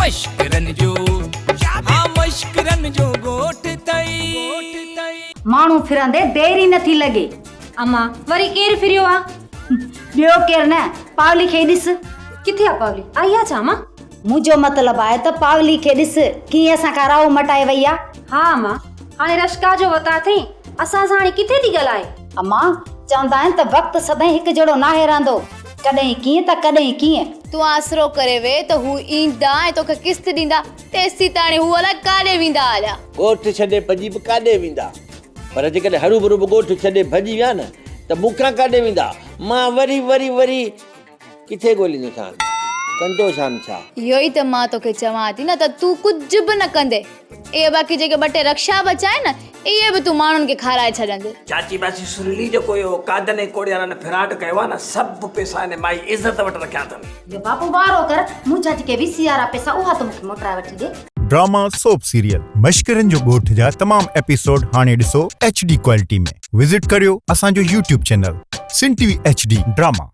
مشڪرن جو ها مشڪرن جو ڳوٺ ٿئي. ماڻهو ڦرندي دير ئي نٿي لڳي. امان، وري ڪير ڦريو آ؟ ٻيو ڪير نه، پاولي کي ئي ڏس. ڪٿي آ پاولي؟ آئي آ ڇا امان؟ منهنجو مطلب آهي ته پاولي کي ڏس، ڪيئن اسان کان راهو مٽائي وئي آ. ها امان، هاڻي رشڪا جو وتا اٿئي، اسان سان هاڻي ڪٿي ٿي ڳالهائي. امان، چوندا آهن ته وقت سدائين هڪ جهڙو ناهي رهندو، ڪڏهن ڪيئن ته ڪڏهن ڪيئن. تون آسرو ڪري ويهه ته هو ايندا ۽ توکي قسط ڏيندا، تيسيتاڻي هو الائي ڪاڏي ويندا هليا. ڳوٺ ڇڏي ڀڄي به ڪاڏي ويندا؟ پر جيڪڏهن هروڀرو به ڳوٺ ڇڏي ڀڄي ويا نه ته مون کان ڪاڏي ويندا؟ مان وري وري وري ڪٿي ڳوليندوسان؟ ڪندوسان ڇا؟ اهو ئي ته مان توکي چوان ٿي نه ته تون ڪجهه به نه ڪندين. اهي باقي جيڪي ٻه ٽي رڪشا بچا آهن نه، اهي به تون ماڻهن کي کارائي ڇڏندين. چاچي ماسي سرلي جيڪو اهو قادن ۽ ڪوڙيارن ڦراٽ ڪيو آهي نه، سڀ پئسا هن مائي عزت وٽ رکيا اٿن. جو باپو وارو ڪر، منهنجا جيڪي وي سي آر آ پئسا اها ته مون کي موٽرائي وٺي ڏي. ڊراما سوپ سيريل مشڪرن جو ڳوٺ جا تمام ايپيسوڊ هاڻي ڏسو ايڇ ڊي ڪوالٽي ۾ وزٽ ڪريو اسان جو YouTube channel Sindh T V H D drama.